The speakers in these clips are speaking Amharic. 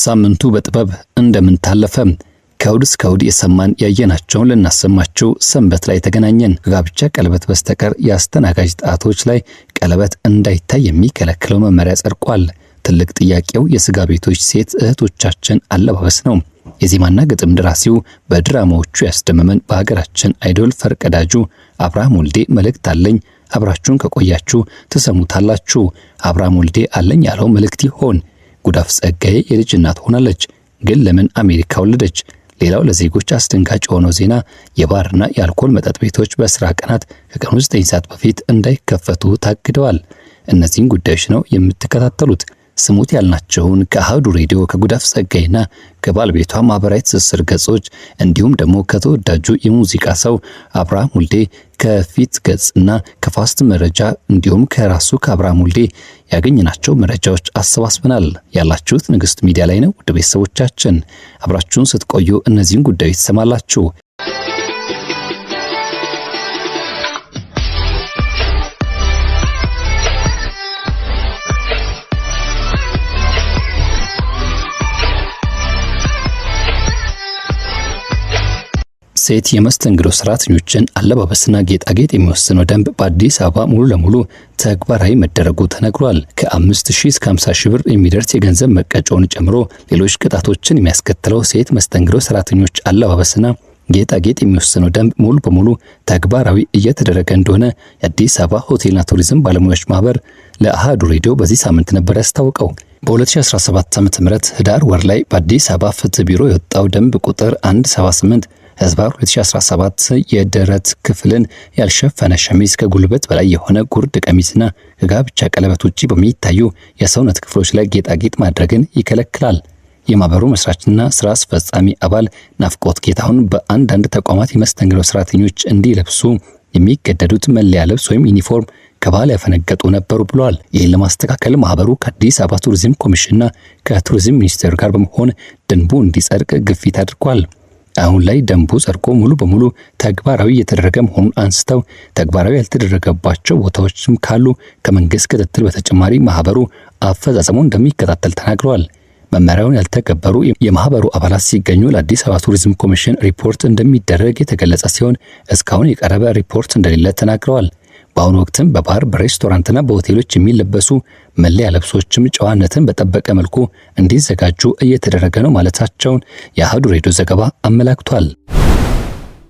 ሳምንቱ በጥበብ እንደምን ታለፈ? ከእሁድ እስከ እሁድ የሰማን ያየናቸውን ልናሰማችሁ ሰንበት ላይ ተገናኘን። ከጋብቻ ቀለበት በስተቀር የአስተናጋጅ ጣቶች ላይ ቀለበት እንዳይታይ የሚከለክለው መመሪያ ጸድቋል። ትልቅ ጥያቄው የስጋ ቤቶች ሴት እህቶቻችን አለባበስ ነው። የዜማና ግጥም ደራሲው በድራማዎቹ ያስደመመን በሀገራችን አይዶል ፈርቀዳጁ አብርሃም ወልዴ መልእክት አለኝ። አብራችሁን ከቆያችሁ ትሰሙታላችሁ። አብርሃም ወልዴ አለኝ ያለው መልእክት ይሆን? ጉዳፍ ጸጋዬ የልጅ እናት ሆናለች፣ ግን ለምን አሜሪካ ወለደች? ሌላው ለዜጎች አስደንጋጭ የሆነው ዜና የባርና የአልኮል መጠጥ ቤቶች በስራ ቀናት ከቀኑ 9 ሰዓት በፊት እንዳይከፈቱ ታግደዋል። እነዚህን ጉዳዮች ነው የምትከታተሉት። ስሙት ያልናቸውን ከአህዱ ሬዲዮ ከጉዳፍ ጸጋይና ከባለቤቷ ማህበራዊ ትስስር ገጾች እንዲሁም ደግሞ ከተወዳጁ የሙዚቃ ሰው አብርሃም ወልዴ ከፊት ገጽና ከፋስት መረጃ እንዲሁም ከራሱ ከአብርሃም ወልዴ ያገኘናቸው መረጃዎች አሰባስበናል። ያላችሁት ንግስት ሚዲያ ላይ ነው። ውድ ቤተሰቦቻችን አብራችሁን ስትቆዩ እነዚህን ጉዳዮች ትሰማላችሁ። ሴት የመስተንግዶ ሰራተኞችን አለባበስና ጌጣጌጥ የሚወስነው ደንብ በአዲስ አበባ ሙሉ ለሙሉ ተግባራዊ መደረጉ ተነግሯል። ከ5 ሺህ እስከ 50 ሺህ ብር የሚደርስ የገንዘብ መቀጮውን ጨምሮ ሌሎች ቅጣቶችን የሚያስከትለው ሴት መስተንግዶ ሰራተኞች አለባበስና ጌጣጌጥ የሚወስነው ደንብ ሙሉ በሙሉ ተግባራዊ እየተደረገ እንደሆነ የአዲስ አበባ ሆቴልና ቱሪዝም ባለሙያዎች ማህበር ለአሃዱ ሬዲዮ በዚህ ሳምንት ነበር ያስታወቀው። በ2017 ዓ.ም ህዳር ወር ላይ በአዲስ አበባ ፍትህ ቢሮ የወጣው ደንብ ቁጥር 178 ህዝባር 2017 የደረት ክፍልን ያልሸፈነ ሸሚዝ፣ ከጉልበት በላይ የሆነ ጉርድ ቀሚስና ከጋብቻ ቀለበት ውጪ በሚታዩ የሰውነት ክፍሎች ላይ ጌጣጌጥ ማድረግን ይከለክላል። የማህበሩ መስራችና ስራ አስፈጻሚ አባል ናፍቆት ጌታሁን በአንዳንድ ተቋማት የመስተንግዶ ሰራተኞች እንዲለብሱ የሚገደዱት መለያ ልብስ ወይም ዩኒፎርም ከባህል ያፈነገጡ ነበሩ ብለዋል። ይህን ለማስተካከል ማህበሩ ከአዲስ አበባ ቱሪዝም ኮሚሽንና ከቱሪዝም ሚኒስቴር ጋር በመሆን ደንቡ እንዲጸድቅ ግፊት አድርጓል። አሁን ላይ ደንቡ ጸድቆ ሙሉ በሙሉ ተግባራዊ እየተደረገ መሆኑን አንስተው ተግባራዊ ያልተደረገባቸው ቦታዎችም ካሉ ከመንግስት ክትትል በተጨማሪ ማህበሩ አፈጻጸሙን እንደሚከታተል ተናግረዋል። መመሪያውን ያልተገበሩ የማህበሩ አባላት ሲገኙ ለአዲስ አበባ ቱሪዝም ኮሚሽን ሪፖርት እንደሚደረግ የተገለጸ ሲሆን እስካሁን የቀረበ ሪፖርት እንደሌለ ተናግረዋል። በአሁኑ ወቅትም በባር በሬስቶራንትና በሆቴሎች የሚለበሱ መለያ ልብሶችም ጨዋነትን በጠበቀ መልኩ እንዲዘጋጁ እየተደረገ ነው ማለታቸውን የአህዱ ሬዲዮ ዘገባ አመላክቷል።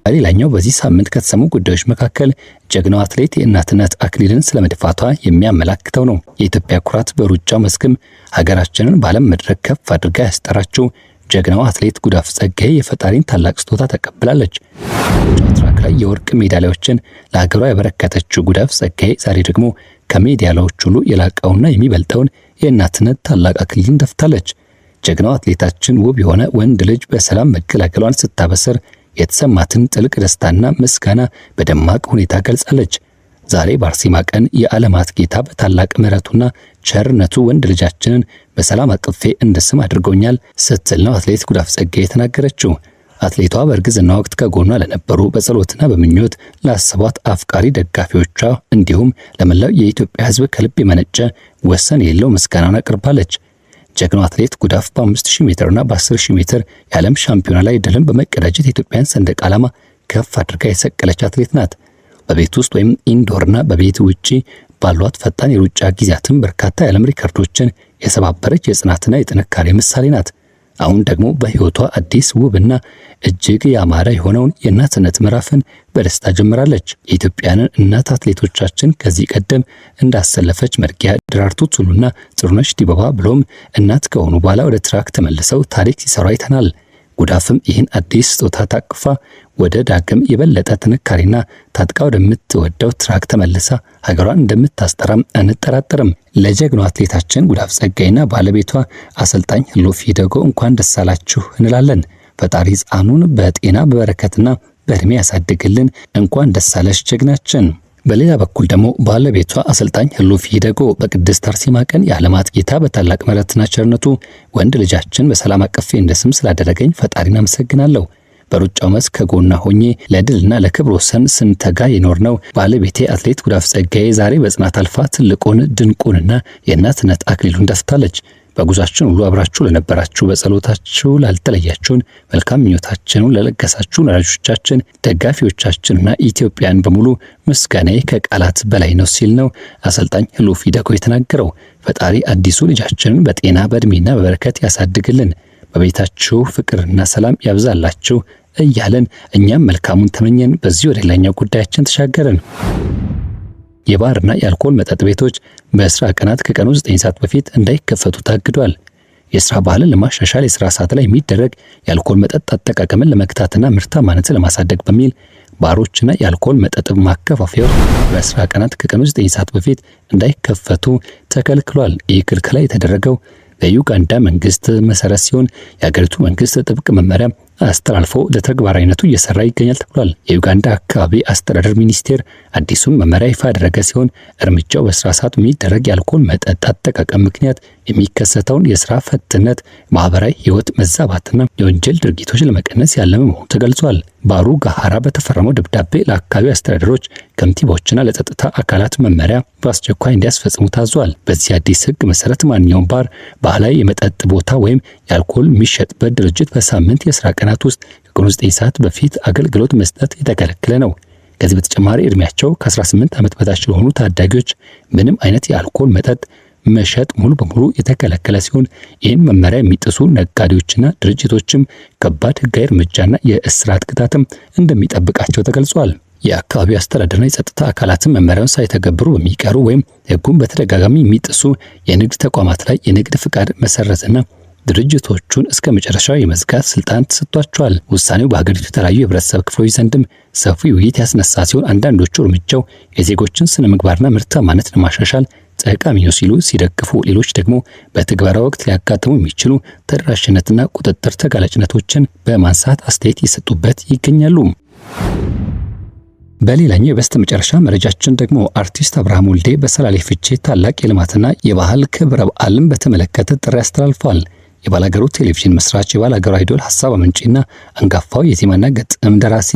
ሌላኛው በዚህ ሳምንት ከተሰሙ ጉዳዮች መካከል ጀግናው አትሌት የእናትነት አክሊልን ስለመድፋቷ የሚያመላክተው ነው። የኢትዮጵያ ኩራት በሩጫው መስክም ሀገራችንን በዓለም መድረክ ከፍ አድርጋ ያስጠራችው ጀግናው አትሌት ጉዳፍ ጸጋዬ የፈጣሪን ታላቅ ስጦታ ተቀብላለች። ትራክ ላይ የወርቅ ሜዳሊያዎችን ለሀገሯ ያበረከተችው ጉዳፍ ጸጋዬ ዛሬ ደግሞ ከሜዳሊያዎች ሁሉ የላቀውና የሚበልጠውን የእናትነት ታላቅ አክሊልን ደፍታለች። ጀግናው አትሌታችን ውብ የሆነ ወንድ ልጅ በሰላም መገላገሏን ስታበስር የተሰማትን ጥልቅ ደስታና ምስጋና በደማቅ ሁኔታ ገልጻለች። ዛሬ በአርሴማ ቀን የዓለማት ጌታ በታላቅ ምሕረቱና ቸርነቱ ወንድ ልጃችንን በሰላም አቅፌ እንድስም አድርጎኛል ስትል ነው አትሌት ጉዳፍ ጸጋዬ የተናገረችው። አትሌቷ በእርግዝና ወቅት ከጎኗ ለነበሩ በጸሎትና በምኞት ላሰቧት አፍቃሪ ደጋፊዎቿ እንዲሁም ለመላው የኢትዮጵያ ሕዝብ ከልብ የመነጨ ወሰን የሌለው ምስጋናን አቅርባለች። ጀግናው አትሌት ጉዳፍ በ5000 ሜትርና በ10000 ሜትር የዓለም ሻምፒዮና ላይ ድልን በመቀዳጀት የኢትዮጵያን ሰንደቅ ዓላማ ከፍ አድርጋ የሰቀለች አትሌት ናት። በቤት ውስጥ ወይም indoor ና በቤት ውጪ ባሏት ፈጣን የሩጫ ጊዜያትም በርካታ የዓለም ሪከርዶችን የሰባበረች የጽናትና የጥንካሬ ምሳሌ ናት። አሁን ደግሞ በሕይወቷ አዲስ ውብና እጅግ ያማረ የሆነውን የእናትነት ምዕራፍን በደስታ ጀምራለች። የኢትዮጵያንን እናት አትሌቶቻችን ከዚህ ቀደም እንዳሰለፈች መርጊያ ደራርቱ ቱሉና ጥሩነሽ ዲባባ ብሎም እናት ከሆኑ በኋላ ወደ ትራክ ተመልሰው ታሪክ ሲሰሩ አይተናል። ጉዳፍም ይህን አዲስ ስጦታ ታቅፋ ወደ ዳግም የበለጠ ጥንካሬና ታጥቃ ወደምትወደው ትራክ ተመልሳ ሀገሯን እንደምታስጠራም አንጠራጠርም። ለጀግናው አትሌታችን ጉዳፍ ጸጋይና ባለቤቷ አሰልጣኝ ሎፊ ደጎ እንኳን ደስ አላችሁ እንላለን። ፈጣሪ ሕፃኑን በጤና በበረከትና በእድሜ ያሳድግልን። እንኳን ደስ አለሽ ጀግናችን። በሌላ በኩል ደግሞ ባለቤቷ አሰልጣኝ ህሉፍ ይደጎ በቅድስት አርሴማ ቀን የዓለማት ጌታ በታላቅ ምሕረትና ቸርነቱ ወንድ ልጃችን በሰላም አቅፌ እንድስም ስላደረገኝ ፈጣሪን አመሰግናለሁ። በሩጫው መስክ ከጎኗ ሆኜ ለድልና ለክብረ ወሰን ስንተጋ የኖርነው ባለቤቴ አትሌት ጉዳፍ ጸጋዬ ዛሬ በጽናት አልፋ ትልቁን ድንቁንና የእናትነት አክሊሉን ደፍታለች። በጉዟችን ሁሉ አብራችሁ ለነበራችሁ፣ በጸሎታችሁ ላልተለያችሁን፣ መልካም ምኞታችንን ለለገሳችሁን ወዳጆቻችን፣ ደጋፊዎቻችንና ኢትዮጵያን በሙሉ ምስጋናዬ ከቃላት በላይ ነው ሲል ነው አሰልጣኝ ህሉፍ ይደጎ የተናገረው። ፈጣሪ አዲሱ ልጃችንን በጤና በእድሜና በበረከት ያሳድግልን፣ በቤታችሁ ፍቅርና ሰላም ያብዛላችሁ እያለን እኛም መልካሙን ተመኘን። በዚህ ወደ ሌላኛው ጉዳያችን ተሻገርን። የባርና የአልኮል መጠጥ ቤቶች በስራ ቀናት ከቀኑ 9 ሰዓት በፊት እንዳይከፈቱ ታግዷል። የስራ ባህልን ለማሻሻል የስራ ሰዓት ላይ የሚደረግ የአልኮል መጠጥ አጠቃቀምን ለመግታትና ምርታማነትን ለማሳደግ በሚል ባሮችና የአልኮል መጠጥ ማከፋፈያዎች በስራ ቀናት ከቀኑ 9 ሰዓት በፊት እንዳይከፈቱ ተከልክሏል። ይህ ክልከላ የተደረገው በዩጋንዳ መንግስት መሰረት ሲሆን የሀገሪቱ መንግስት ጥብቅ መመሪያ አስተላልፎ ለተግባራዊነቱ እየሰራ ይገኛል ተብሏል። የዩጋንዳ አካባቢ አስተዳደር ሚኒስቴር አዲሱን መመሪያ ይፋ ያደረገ ሲሆን እርምጃው በስራ ሰዓት የሚደረግ የአልኮል መጠጥ አጠቃቀም ምክንያት የሚከሰተውን የስራ ፈትነት፣ ማህበራዊ ህይወት መዛባትና የወንጀል ድርጊቶች ለመቀነስ ያለመ መሆኑ ተገልጿል። ባሩ ጋሃራ በተፈረመው ደብዳቤ ለአካባቢ አስተዳደሮች፣ ከንቲባዎችና ለጸጥታ አካላት መመሪያ በአስቸኳይ እንዲያስፈጽሙ ታዟል። በዚህ አዲስ ህግ መሰረት ማንኛውም ባር፣ ባህላዊ የመጠጥ ቦታ ወይም የአልኮል የሚሸጥበት ድርጅት በሳምንት የስራ ቀናት ውስጥ ከቀኑ 9 ሰዓት በፊት አገልግሎት መስጠት የተከለከለ ነው። ከዚህ በተጨማሪ እድሜያቸው ከ18 ዓመት በታች ለሆኑ ታዳጊዎች ምንም አይነት የአልኮል መጠጥ መሸጥ ሙሉ በሙሉ የተከለከለ ሲሆን ይህን መመሪያ የሚጥሱ ነጋዴዎችና ድርጅቶችም ከባድ ሕጋዊ እርምጃና የእስራት ቅጣትም እንደሚጠብቃቸው ተገልጿል። የአካባቢው አስተዳደርና የጸጥታ አካላትም መመሪያውን ሳይተገብሩ በሚቀሩ ወይም ሕጉን በተደጋጋሚ የሚጥሱ የንግድ ተቋማት ላይ የንግድ ፍቃድ መሰረዝና ድርጅቶቹን እስከ መጨረሻው የመዝጋት ስልጣን ተሰጥቷቸዋል። ውሳኔው በሀገሪቱ የተለያዩ የህብረተሰብ ክፍሎች ዘንድም ሰፊ ውይይት ያስነሳ ሲሆን አንዳንዶቹ እርምጃው የዜጎችን ስነ ምግባርና ምርታማነት ለማሻሻል ጠቃሚ ነው ሲሉ ሲደግፉ፣ ሌሎች ደግሞ በትግበራ ወቅት ሊያጋጥሙ የሚችሉ ተደራሽነትና ቁጥጥር ተጋላጭነቶችን በማንሳት አስተያየት የሰጡበት ይገኛሉ። በሌላኛው የበስተመጨረሻ መረጃችን ደግሞ አርቲስት አብርሃም ወልዴ በሰላሌ ፍቼ ታላቅ የልማትና የባህል ክብረ በዓልን በተመለከተ ጥሪ አስተላልፏል። የባላገሩ ቴሌቪዥን መስራች፣ የባላገሩ አይዶል ሀሳብ አመንጪና አንጋፋው የዜማና ግጥም ደራሲ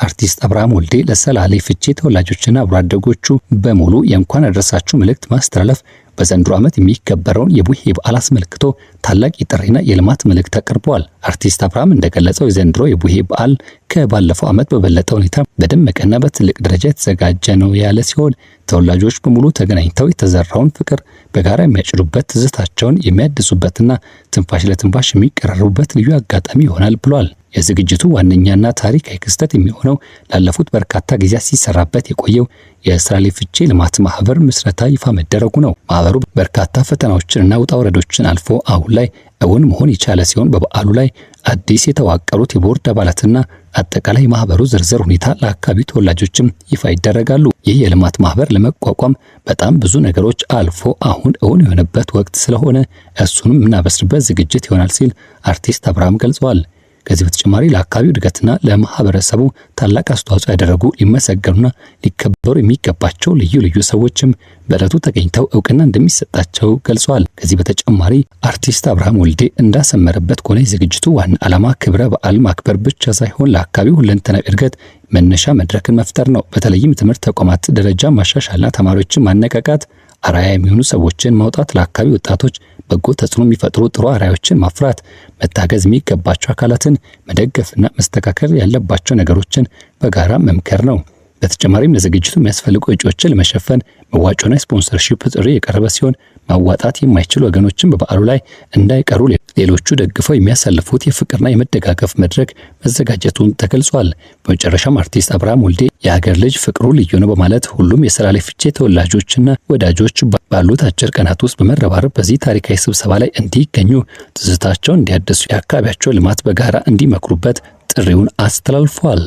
አርቲስት አብርሃም ወልዴ ለሰላሌ ፍቼ ተወላጆችና አብሮ አደጎቹ በሙሉ የእንኳን አደረሳችሁ መልእክት ማስተላለፍ በዘንድሮ ዓመት የሚከበረውን የቡሄ በዓል አስመልክቶ ታላቅ የጥሪና የልማት መልእክት አቅርበዋል። አርቲስት አብርሃም እንደገለጸው የዘንድሮ የቡሄ በዓል ከባለፈው ዓመት በበለጠ ሁኔታ በደመቀና በትልቅ ደረጃ የተዘጋጀ ነው ያለ ሲሆን ተወላጆች በሙሉ ተገናኝተው የተዘራውን ፍቅር በጋራ የሚያጭዱበት፣ ትዝታቸውን የሚያድሱበትና ትንፋሽ ለትንፋሽ የሚቀራረቡበት ልዩ አጋጣሚ ይሆናል ብሏል። የዝግጅቱ ዋነኛና ታሪካዊ ክስተት የሚሆነው ላለፉት በርካታ ጊዜያት ሲሰራበት የቆየው የሰላሌ ፍቼ ልማት ማህበር ምስረታ ይፋ መደረጉ ነው። ማህበሩ በርካታ ፈተናዎችንና ውጣ ውረዶችን አልፎ አሁን ላይ እውን መሆን የቻለ ሲሆን በበዓሉ ላይ አዲስ የተዋቀሩት የቦርድ አባላትና አጠቃላይ የማህበሩ ዝርዝር ሁኔታ ለአካባቢው ተወላጆችም ይፋ ይደረጋሉ። ይህ የልማት ማህበር ለመቋቋም በጣም ብዙ ነገሮች አልፎ አሁን እውን የሆነበት ወቅት ስለሆነ እሱንም የምናበስርበት ዝግጅት ይሆናል ሲል አርቲስት አብርሃም ገልጸዋል። ከዚህ በተጨማሪ ለአካባቢው እድገትና ለማህበረሰቡ ታላቅ አስተዋጽኦ ያደረጉ ሊመሰገኑና ሊከበሩ የሚገባቸው ልዩ ልዩ ሰዎችም በዕለቱ ተገኝተው እውቅና እንደሚሰጣቸው ገልጸዋል። ከዚህ በተጨማሪ አርቲስት አብርሃም ወልዴ እንዳሰመረበት ከሆነ የዝግጅቱ ዋና ዓላማ ክብረ በዓል ማክበር ብቻ ሳይሆን ለአካባቢው ሁለንተናዊ እድገት መነሻ መድረክን መፍጠር ነው። በተለይም ትምህርት ተቋማት ደረጃ ማሻሻልና ተማሪዎችን ማነቃቃት፣ አርአያ የሚሆኑ ሰዎችን ማውጣት፣ ለአካባቢ ወጣቶች በጎ ተጽዕኖ የሚፈጥሩ ጥሩ አርአያዎችን ማፍራት፣ መታገዝ የሚገባቸው አካላትን መደገፍና መስተካከል ያለባቸው ነገሮችን በጋራ መምከር ነው። በተጨማሪም ለዝግጅቱ የሚያስፈልጉ ወጪዎችን ለመሸፈን መዋጮና sponsorship ጥሪ የቀረበ ሲሆን ማዋጣት የማይችሉ ወገኖችን በበዓሉ ላይ እንዳይቀሩ ሌሎቹ ደግፈው የሚያሳልፉት የፍቅርና የመደጋገፍ መድረክ መዘጋጀቱን ተገልጿል። በመጨረሻም አርቲስት አብርሃም ወልዴ የሀገር ልጅ ፍቅሩ ልዩ ነው በማለት ሁሉም የሰላሌ ፍቼ ተወላጆችና ወዳጆች ባሉት አጭር ቀናት ውስጥ በመረባረብ በዚህ ታሪካዊ ስብሰባ ላይ እንዲገኙ፣ ትዝታቸውን እንዲያድሱ፣ የአካባቢያቸው ልማት በጋራ እንዲመክሩበት ጥሪውን አስተላልፏል።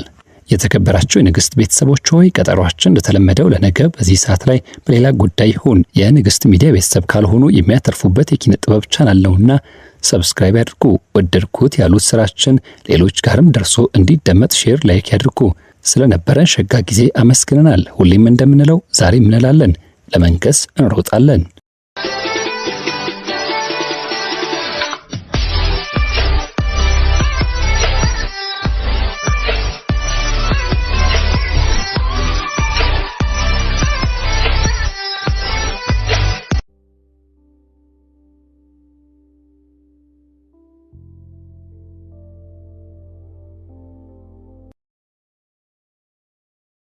የተከበራችሁ የንግስት ቤተሰቦች ሆይ፣ ቀጠሯችን እንደተለመደው ለነገ በዚህ ሰዓት ላይ በሌላ ጉዳይ ይሁን። የንግስት ሚዲያ ቤተሰብ ካልሆኑ የሚያተርፉበት የኪነ ጥበብ ቻናል ነውና subscribe ያድርጉ። ወደድኩት ያሉት ስራችን ሌሎች ጋርም ደርሶ እንዲደመጥ share፣ like ያድርጉ። ስለነበረን ሸጋ ጊዜ አመስግነናል። ሁሌም እንደምንለው ዛሬ እንላለን፣ ለመንገስ እንሮጣለን።